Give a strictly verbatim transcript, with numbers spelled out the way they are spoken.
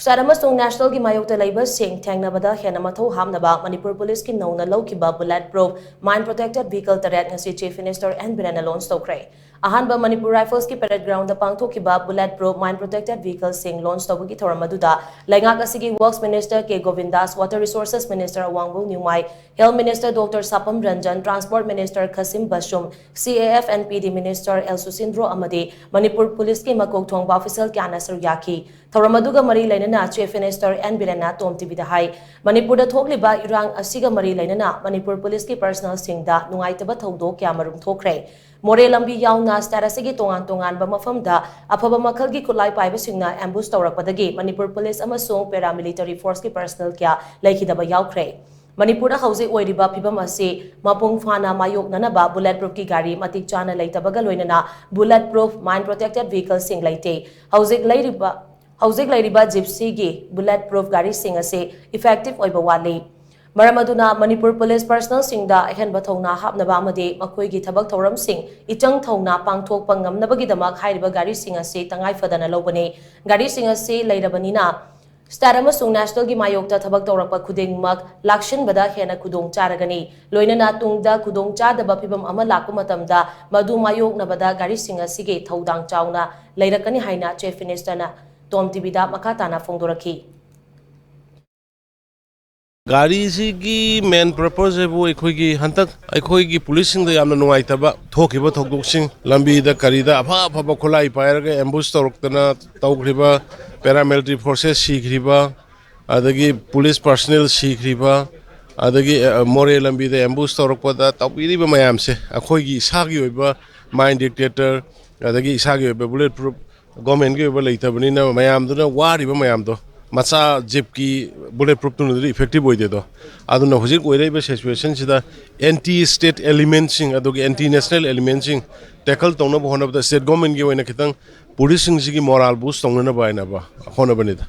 State ꯑꯃꯁꯨꯡ ꯅꯦꯁꯅꯦꯜꯒꯤ ꯃꯥꯌꯣꯛꯇ ꯂꯩꯕꯁꯤꯡ ꯊꯦꯡꯅꯕꯗ ꯍꯦꯟꯅ ꯃꯊꯧ ꯍꯥꯞꯅꯕ ꯃꯅꯤꯄꯨꯔ ꯄꯨꯂꯤꯁꯀꯤ ꯅꯧꯅ ꯂꯧꯈꯤꯕ bullet proof mine protected vehicle ꯇꯔꯦꯠ ꯉꯁꯤ Chief Minister N ꯕꯤꯔꯦꯟꯅ launch ꯇꯧꯈ꯭ꯔꯦ꯫ ꯑꯍꯥꯟꯕ ꯃꯅꯤꯄꯨꯔ ꯔꯥꯏꯐꯜꯁꯀꯤ parade groundꯗ ꯄꯥꯡꯊꯣꯛꯈꯤꯕ bullet proof mine protected vehicleꯁꯤꯡ launch ꯇꯧꯕꯒꯤ ꯊꯧꯔꯝ ꯑꯗꯨꯗ ꯂꯩꯉꯥꯛ ꯑꯁꯤꯒꯤ Works Minister K Govindas, Water Resources Minister Awangbou Nyumai, Health Minister Doctor Sapam Ranjan, Transport Minister Khashim Vashum, C A F and P D Minister L Susindro ꯑꯃꯗꯤ ꯃꯅꯤꯄꯨꯔ ꯄꯨꯂꯤꯁꯀꯤ ꯃꯀꯣꯛ ꯊꯣꯡꯕ official ꯀꯌꯥꯅ ꯁꯔꯨꯛ ꯌꯥꯈꯤ꯫ ꯊꯧꯔꯝ ꯑꯗꯨꯒ ꯃꯔꯤ ꯂꯩꯅꯅ Chief Minister N ꯕꯤꯔꯦꯟꯅ ꯇꯣꯝ ꯇꯤꯚꯤꯗ ꯍꯥꯏ, ꯃꯅꯤꯄꯨꯔꯗ ꯊꯣꯛꯂꯤꯕ ꯏꯔꯥꯡ ꯑꯁꯤꯒ ꯃꯔꯤ ꯂꯩꯅꯅ ꯃꯅꯤꯄꯨꯔ ꯄꯨꯂꯤꯁꯀꯤ personnelꯁꯤꯡꯗ ꯅꯨꯡꯉꯥꯏꯇꯕ ꯊꯧꯗꯣꯛ ꯀꯌꯥꯃꯔꯨꯝ ꯊꯣꯛꯈ꯭ꯔꯦ꯫ ꯃꯣꯔꯦ ꯂꯝꯕꯤ ꯌꯥꯎꯅ ꯁ꯭ꯇꯦꯠ ꯑꯁꯤꯒꯤ ꯇꯣꯉꯥꯟ ꯇꯣꯉꯥꯟꯕ ꯃꯐꯝꯗ ꯑꯐꯕ ꯃꯈꯜꯒꯤ ꯈꯨꯠꯂꯥꯏ ꯄꯥꯏꯕꯁꯤꯡꯅ ambush ꯇꯧꯔꯛꯄꯗꯒꯤ ꯃꯅꯤꯄꯨꯔ ꯄꯨꯂꯤꯁ ꯑꯃꯁꯨꯡ paramilitary forceꯀꯤ personnel ꯀꯌꯥ ꯂꯩꯈꯤꯗꯕ ꯌꯥꯎꯈ꯭ꯔꯦ꯫ ꯃꯅꯤꯄꯨꯔꯗ ꯍꯧꯖꯤꯛ ꯑꯣꯏꯔꯤꯕ ꯐꯤꯕꯝ ꯑꯁꯤ ꯃꯄꯨꯡ ꯐꯥꯅ ꯃꯥꯌꯣꯛꯅꯅꯕ bullet proofꯀꯤ ꯒꯥꯔꯤ ꯃꯇꯤꯛ ꯆꯥꯅ ꯂꯩꯇꯕꯒ ꯂꯣꯏꯅꯅ bullet proof mine protected vehicleꯁꯤꯡ ꯂꯩꯇꯦ꯫ ꯍꯧꯖꯤꯛ ꯂꯩꯔꯤꯕ, ꯍꯧꯖꯤꯛ ꯂꯩꯔꯤꯕ Gypsyꯒꯤ bullet proof ꯒꯥꯔꯤꯁꯤꯡ ꯑꯁꯤ effective ꯑꯣꯏꯕ ꯋꯥꯠꯂꯤ꯫ ꯃꯔꯝ ꯑꯗꯨꯅ ꯃꯅꯤꯄꯨꯔ ꯄꯨꯂꯤꯁ personnelꯁꯤꯡꯗ ꯑꯍꯦꯟꯕ ꯊꯧꯅꯥ ꯍꯥꯞꯅꯕ ꯑꯃꯗꯤ ꯃꯈꯣꯏꯒꯤ ꯊꯕꯛ ꯊꯧꯔꯝꯁꯤꯡ ꯏꯆꯪ ꯊꯧꯅ ꯄꯥꯡꯊꯣꯛꯄ ꯉꯝꯅꯕꯒꯤꯗꯃꯛ ꯍꯥꯏꯔꯤꯕ ꯒꯥꯔꯤꯁꯤꯡ ꯑꯁꯤ ꯇꯉꯥꯏ ꯐꯗꯅ ꯂꯧꯕꯅꯤ꯫ ꯒꯥꯔꯤꯁꯤꯡ ꯑꯁꯤ ꯂꯩꯔꯕꯅꯤꯅ ꯁ꯭ꯇꯦꯠ ꯑꯃꯁꯨꯡ ꯅꯦꯁꯅꯦꯜꯒꯤ ꯃꯥꯌꯣꯛꯇ ꯊꯕꯛ ꯇꯧꯔꯛꯄ ꯈꯨꯗꯤꯡꯃꯛ ꯂꯥꯛꯁꯤꯟꯕꯗ ꯍꯦꯟꯅ ꯈꯨꯗꯣꯡ ꯆꯥꯔꯒꯅꯤ꯫ ꯂꯣꯏꯅꯅ ꯇꯨꯡꯗ ꯈꯨꯗꯣꯡ ꯆꯥꯗꯕ ꯐꯤꯕꯝ ꯑꯃ ꯂꯥꯛꯄ ꯃꯇꯝꯗ ꯃꯗꯨ ꯃꯥꯌꯣꯛꯅꯕꯗ ꯒꯥꯔꯤꯁꯤꯡ ꯑꯁꯤꯒꯤ ꯊꯧꯗꯥꯡ ꯆꯥꯎꯅ ꯂꯩꯔꯛꯀꯅꯤ ꯍꯥꯏꯅ Chief Ministerꯅ ꯇꯣꯝ ꯇꯤꯚꯤꯗ ꯃꯈꯥ ꯇꯥꯅ ꯐꯣꯡꯗꯣꯔꯛꯈꯤ꯫ ꯒꯥꯔꯤꯁꯤꯒꯤ main purpose ꯍꯥꯏꯕꯨ ꯑꯩꯈꯣꯏꯒꯤ ꯍꯟꯗꯛ ꯑꯩꯈꯣꯏꯒꯤ ꯄꯨꯂꯤꯁꯁꯤꯡꯗ ꯌꯥꯝꯅ ꯅꯨꯡꯉꯥꯏꯇꯕ ꯊꯣꯛꯈꯤꯕ ꯊꯧꯗꯣꯛꯁꯤꯡ, ꯂꯝꯕꯤꯗ ꯀꯔꯤꯗ ꯑꯐ ꯑꯐꯕ ꯈꯨꯠꯂꯥꯏ ꯄꯥꯏꯔꯒ ambush ꯇꯧꯔꯛꯇꯅ ꯇꯧꯈ꯭ꯔꯤꯕ, paramilitary forces ꯁꯤꯈ꯭ꯔꯤꯕ, ꯑꯗꯒꯤ ꯄꯨꯂꯤꯁ personnel ꯁꯤꯈ꯭ꯔꯤꯕ, ꯑꯗꯒꯤ ꯑ, ꯃꯣꯔꯦ ꯂꯝꯕꯤꯗ ambush ꯇꯧꯔꯛꯄꯗ ꯇꯧꯕꯤꯔꯤꯕ ꯃꯌꯥꯝꯁꯦ, ꯑꯩꯈꯣꯏꯒꯤ ꯏꯁꯥꯒꯤ ꯑꯣꯏꯕ mine detector, ꯑꯗꯒꯤ ꯏꯁꯥꯒꯤ ꯑꯣꯏꯕ bullet proof, governmentꯀꯤ ꯑꯣꯏꯕ ꯂꯩꯇꯕꯅꯤꯅ ꯃꯌꯥꯝꯗꯨꯅ ꯋꯥꯔꯤꯕ ꯃꯌꯥꯝꯗꯣ ꯃꯆꯥ jeepꯀꯤ bullet proofꯇꯨꯅꯗꯤ effective ꯑꯣꯏꯗꯦꯗꯣ꯫ ꯑꯗꯨꯅ ꯍꯧꯖꯤꯛ ꯑꯣꯏꯔꯛꯏꯕ situationꯁꯤꯗ anti state elementꯁꯤꯡ ꯑꯗꯨꯒ anti national elementꯁꯤꯡ tackle ꯇꯧꯅꯕ ꯍꯣꯠꯅꯕꯗ state governmentꯀꯤ ꯑꯣꯏꯅ ꯈꯤꯇꯪ ꯄꯨꯂꯤꯁꯁꯤꯡꯁꯤꯒꯤ moral boost ꯇꯧꯅꯅꯕ ꯍꯥꯏꯅꯕ ꯍꯣꯠꯅꯕꯅꯤꯗ꯫